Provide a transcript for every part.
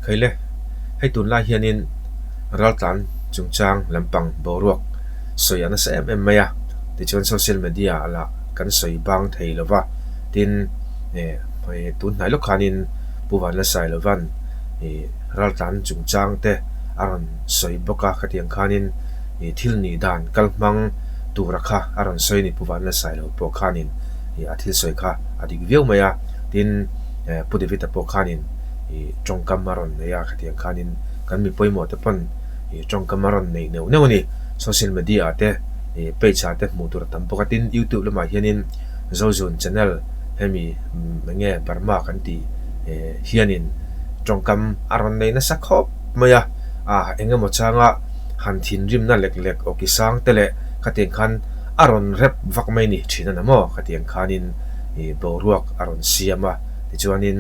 Khaile, hei tunlai hianin raltlan chungchang lampang boruak sawi a nasa em em mai a, tichuan social media ah lah kan sawi bang thei lo va, tin eh tun hnai lawk khanin Pu Vanlasailovan ih raltlan chungchang te a rawn sawi bawk a, khatiang khanin ih thil nih dan kal hmang tura kha a rawn sawi a ni Pu Vanlasailo pawh khanin ih a thil sawi kha a dik viau mai a, tin Pu David-a pawh khanin ih tawngkam a rawn nei a, khatiang khanin kan mi pawimawh te pawn ih tawngkam a rawn neih neuh neuh a ni. Social media ah te ih page ah te hmuh tur a tam bawk a, tin youtube lamah hianin Zozun channel hemi eng nge Burma kan tih eh hianin tawngkam a rawn nei nasa khawp mai a, ah eng emaw changa han thinrimna lek lek aw ki sang te leh khatiang khan a rawn rep vak mai ni thin a na maw khatiang khanin ih boruak a rawn siam a tichuanin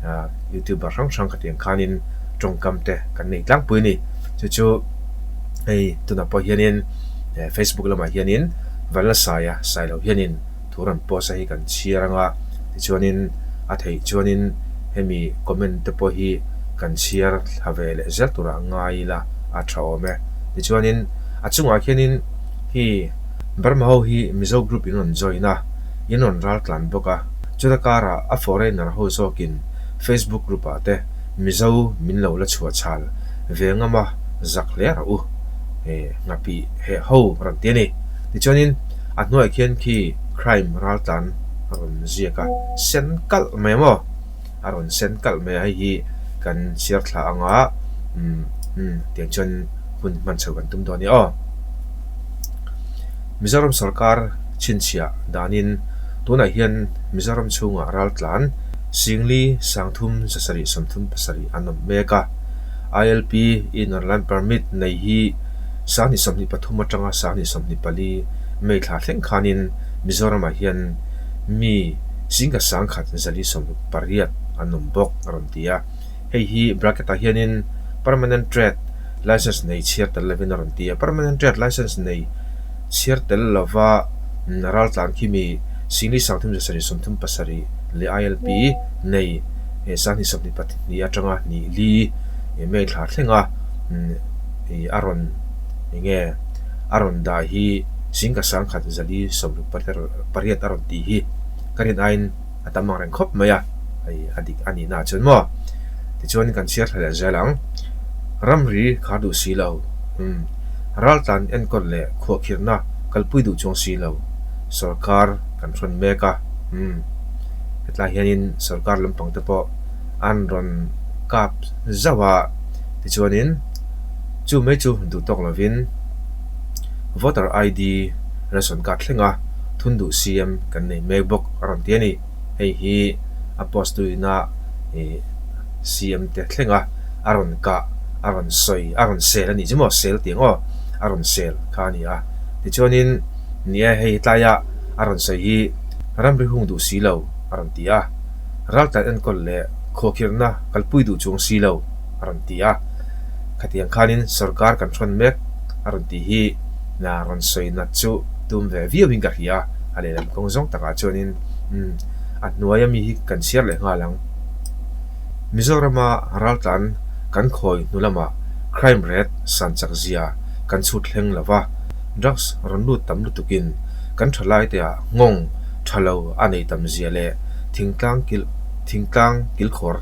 ah youtuber hrang hrang khatiang khanin tawngkam te kan nei tlangpui a ni chu chu hei tunah pawh hianin eh facebook lamah hianin Vanlasaia Sailo hianin thu rawn post a hi kan chhiar anga tichuanin a theih chuanin hemi comment te pawh hi kan chhiar thla ve leh zel turah ngai ila a tha awm e. Tichuanin a chungah khianin hi Burma ho hi Mizo group in rawn join a, in rawn ral tlan bawk a, chuta karah a foreigner ho zawkin Facebook group ah te Mizo min lo la chhuah chhal ve ngam a zak hle rawh u nghapih heh ho rawn ti a ni. Tichuanin a hnuaiah khian khi crime raltlan a rawn ziak a, sen kalh mai a maw? A rawn sen kalh mai a, hei hi kan chhiar thla ang a, umm umm tiang chuan hun hman chho kan tum dawn a ni aw. Mizoram sorkar chhinchhiah danin tunah hian Mizoram chhungah raltlan Singli Sangthum 737 an awm mek a, ILP Inner Line Permit nei hi 2023 atanga 2024 May thla thleng khanin Mizoramah hian mi singka 1168 an awm bawk a rawn ti a. Hei hi bracket ah hianin Permanent Trade Licence nei chhiar tel lovin a rawn ti a. Permanent Trade Licence nei chhiar tel lova raltlan khi mi 7337 leh ILP nei 2022 atanga hnih li May thla thlenga a rawn eng nge a rawn dah hi singka 1408 a rawn tih hi ka rin aiin a tam ang reng khawp mai a, hei a dik a nihna ah chuan maw tichuan kan chhiar thla leh zel ang. Ramri khar duh si lo, umm raltlan enkawl leh khuahkhirhna kalpui duh chuang si lo sorkar kan hrawn mek a, umm hetlai hianin sorkar lampang te pawh an rawn kap zauh a, tichuanin chu mai chu duh tawk lovin voter ID ration card thlenga thun duh CM kan nei mek bawk a rawn ti a ni. Hei hi a post tu ina ih CM te thlenga a rawn kah a rawn sawi a rawn sel a nih chu maw sel tih ang aw a rawn sel kha a ni a. Tichuanin ni e hei tlaia a rawn sawi hi ramri hung duh si lo a rawn ti a. Raltlan enkawl leh khuahkhirhna kalpui duh chuang si lo a rawn ti a. Khatiang khanin sorkar kan hrawn mek a rawn tih hi na rawn sawi nat chu tum ve viauin ka hria a, a lehlam kawng zawng takah chuanin umm a hnuai ami hi kan chhiar leh nghal ang. Mizorama raltlan kan khawi hnu lamah crime rate san chak zia kan chhut thleng lo va, drugs rawn lut tam lutukin kan thalai te ah nghawng tha lo a nei tam zia leh thingtlang kil thingtlang kilkhawr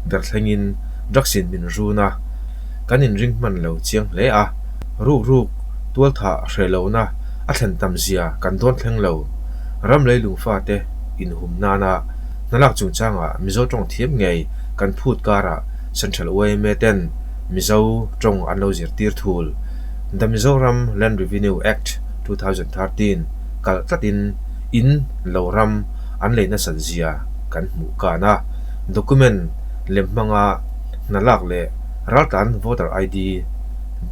ber thlengin drugs in min run a, kan inring hman lo chiang hle a, ruk ruk tualthah hreh lohna a thlen tam zia kan dawn thleng lo. Ram leilung fate inhum nana hnalak chungchangah Mizo tawng thiam ngei kan phut karah Central yma ten Mizo tawng an lo zirtir thul. The Mizoram Land Revenue Act 2013 kalh tlatin in lo ram an lei nasat zia kan hmuh kan a, document lem hmanga hna lak leh raltlan voter ID,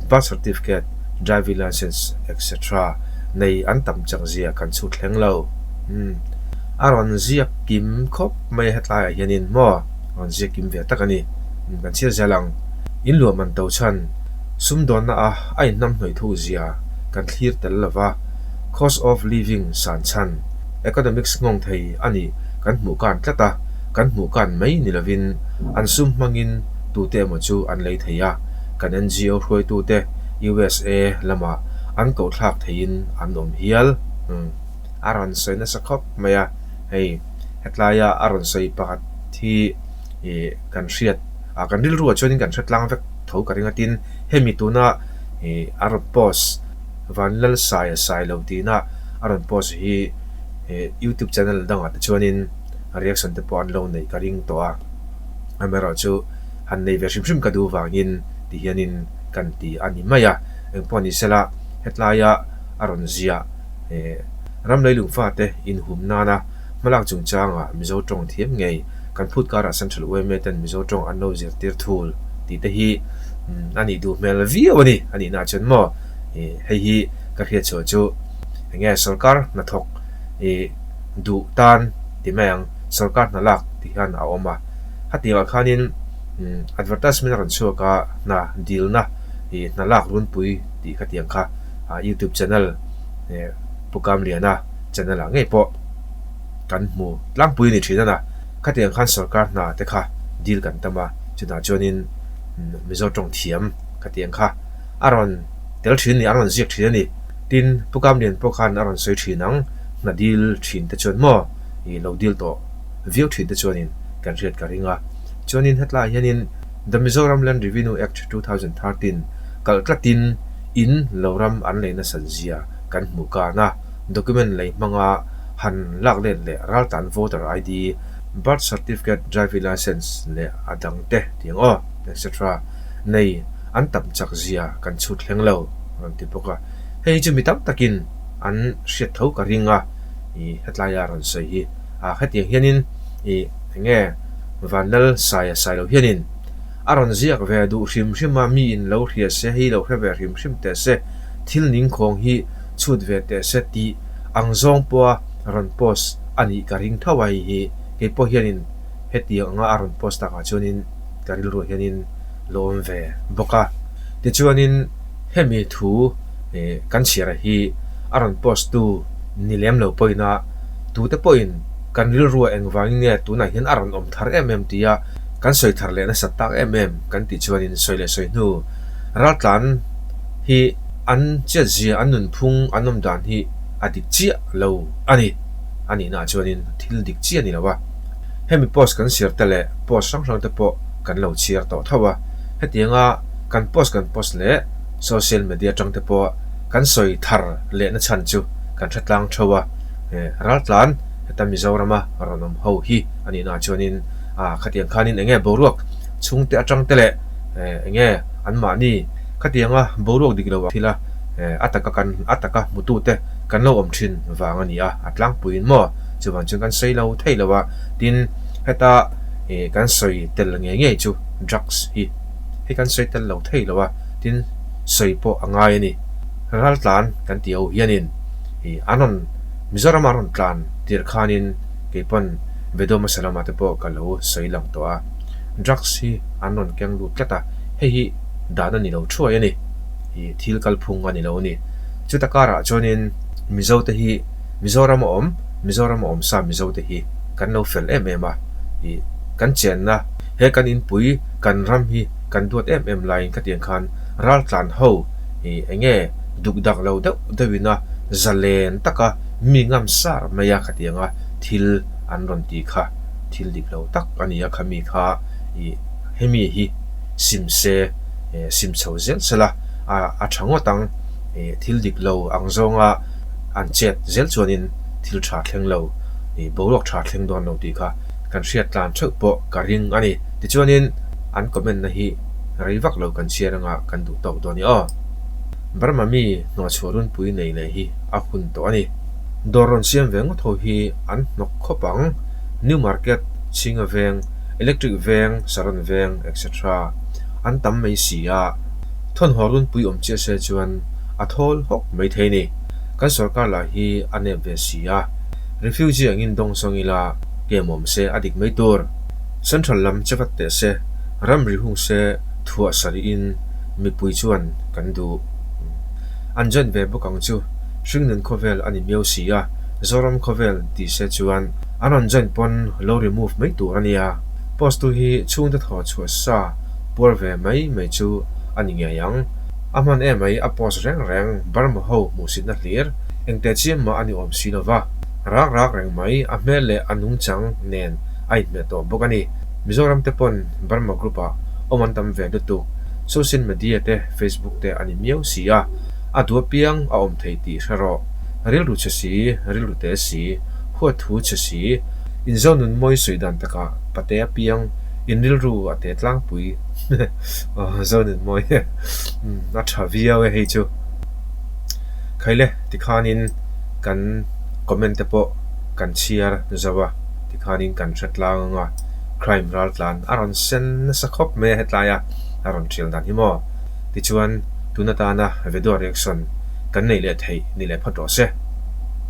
birth certificate, driving licence etc. Nei an tam chak zia kan chhut thleng lo. Umm a rawn ziak kim khawp mai a hetlaiah hianin maw a rawn ziak kim ve tak a ni. Umm kan chhiar zel ang. In luah man to chhan sumdawnna a a inhnamhnawih thuk zia kan thlir tel lo va, cost of living san chhan, economics nghawng thei a nih kan hmuh kan tlat a, kan hmuh kan mai ni lovin an sum hmangin tute emaw chu an lei thei a, kan NGO hruaitute USA lamah an koh thlak theihin an awm hial. A rawn sawi nasa khawp mai a, hei hetlaia a rawn sawi pakhat hi ih kan hriat ah kan rilruah chuanin kan hre tlang vek tho ka ring a tin hemi tuna ih a rawn post Vanlalsaia Sailo tihna a rawn post hi ih youtube channel dangah te chuanin reaction te pawh an lo neih ka ring tawh a amaherawhchu han nei ve hrim hrim ka duh vangin ti hianin kan ti a ni mai a engpawh ni sela hetlaia a rawn ziah ih ram leilung fate inhum nana hmalak chungchangah Mizo tawng thiam ngei kan phut karah Central yma ten Mizo tawng an lo zirtir thul tih te hi a nih duh hmel viau a ni a nihna ah chuan maw ih hei hi ka hriat chhuah chu eng nge sorkar hnathawk ih duh tan ti mai ang sorkar hna lak tih hian a awm a hetiang ah khanin advertisement a rawn chhuak a hna dilna ih hna lak runpui tih khatiang kha youtube channel ih Pu Kamliana channel ah ngei pawh. kan hmu tlangpui a ni thin a na. Khatiang khan sorkar hna te kha deal kan tam a, chutah chuanin Mizo tawng thiam khatiang kha a rawn tel thin a ni, a rawn ziak thin a ni. Tin, Pu Kamlian pawh khan a rawn sawi thin ang, hna deal thin te chuan maw ih lo deal tawh viau thin te chuanin kan hriat ka ring a. Chuanin hetlaiah hianin The Mizoram Land Revenue Act 2013 kalh tlatin in lo ram an lei nasat zia kan hmuh kan a. Document lei hmanga han lak let leh raltan voter ID, birth certificate, driving licence leh a dang te tiang aw etc. Nei an tam chak zia kan chhut thleng lo rawn ti bawk a. Hei hi chu mi tam takin an hriat tho ka ring a, ih hetlaia rawn sawi hi a hetiang hianin ih enge Vanlal Saia Sailo hianin a rawn ziak ve duh hrim hrim a, mi in lo hria se hei lo hre ve hrim hrim teh se, thil ningkhawng hi chhut ve teh se tih ang zawng pawha rawn post a nih ka ring tho a hei hi kei pawh hianin hetiang anga a rawn post takah chuanin ka rilruah hianin lo awm ve bawk a. Tichuanin hemi thu kan chhiar hi a rawn post tu ni lem lo pawhin a tute pawhin kan rilruah engvangin nge tunah hian a rawn awm thar em em tia kan sawi thar leh nasat tak em em kan tih chuanin sawi leh sawi hnu raltlan hi An chiatzia, an nunphung, an awm dan hi a dik chiah lo a ni. A nihnaah chuanin thil dik chiah a ni lo a. Hemi post kan share te leh post hrang hrang te pawh kan lo chhiar tawh tho a. Hetianga kan post kan post leh social media atang te pawh kan sawi thar lehna chhan chu kan hre tlang tho a. Raltlan heta Mizorama rawn awm ho hi a nihnaah chuanin khatiang khanin enge boruak chhungte atang te leh enge anmahni Khatianga boruak dik lo thila a taka kan a taka hmutute kan lo awm thin vang a ni a, a tlangpuiin maw? Chuvang chuan kan sawi lo thei lo a, tin heta kan sawi tel ngei ngei chu drugs hi hei kan sawi tel lo thei lo a, tin sawi pawh a ngai a ni. Raltlan kan tih ho hianin an rawn Mizoram an rawn tlan tirh khanin kei pawn video hmasa lamah te pawh ka lo sawi lang tawh a, drugs hi an rawn keng lut tlat a, hei hi dan a ni lo thuai a ni. Ih thil kalphung a ni lo a ni. Chuta karah chuanin Mizo te hi Mizoram a awm, Mizoram a awm sa Mizo te hi kan lo fel em em a. Ih kan chenna he kan inpui kan ram hi kan duat em em laiin khatiang khan raltlan ho ih eng nge dukdak lo deuh deuhin a zalen taka mi ngam sar mai a khatianga thil an rawn ti kha thil dik lo tak a ni a khami kha ih hemi hi sim se sim chho zel sela a tha ngawt ang thil dik lo ang zawnga an chet zel chuanin thil tha thleng lo boruak tha thleng dawn lo tih kha kan hriat tlan theuh pawh ka ring a ni. Tichuanin an comment na hi rei vak lo kan chhiar anga kan duh tawk dawn i aw. Burma mi hnawhchhuah runpui nei leh hi a hun tawh a ni. Dawr rawn siam ve ngawt ho hi an hnawk khawp ang. New Market, Chhinga Veng, Electric Veng, Saron Veng etc. An tam mai si a, thawnhaw runpui awm chiah se chuan a thawl hawk mai thei ni. Kan sorkar lah hi a nep ve si a, refugee angin dawng sawng ila kem awm se a dik mai tur. Central lam che vat teh se, ramri hung se thuah sarihin mipui chuan kan duh. An join ve bawk ang chu, hringnun khawvel a ni miau si a, Zoram khawvel ti se chuan an rawn join pawn lo remove mai tur a nia. Post tu hi chhungte thaw chhuah sa puar ve mai mai chu a ni ngei ang. A hman emai a post reng reng Burma ho hmuhsitna hlir engte chiam mah a ni awm si lova. Rak rak reng mai a hmel leh a nungchang nen a inhmeh tawh bawk a ni. Mizoram te pawn Burma group ah awm an tam ve lutuk. Social media te Facebook te a ni miau si a, a duh apiang a awm thei tih hre rawh. Rilru chhe si, rilru te si, huat thu chhe si, inzo nun mawi sawi dan takah pate apiang in rilru a te tlangpui. Aw zo nun mawi a tha viau e hei chu. Khaile tikhanin kan comment te pawh kan chhiar zo a, tikhanin kan hre tlang anga crime ral tlan a rawn sen nasa khawp mai a hetlai a, a rawn thial dan hi maw. Tichuan tun atana video reaction kan neih leh theih ni leh phawt rawh se.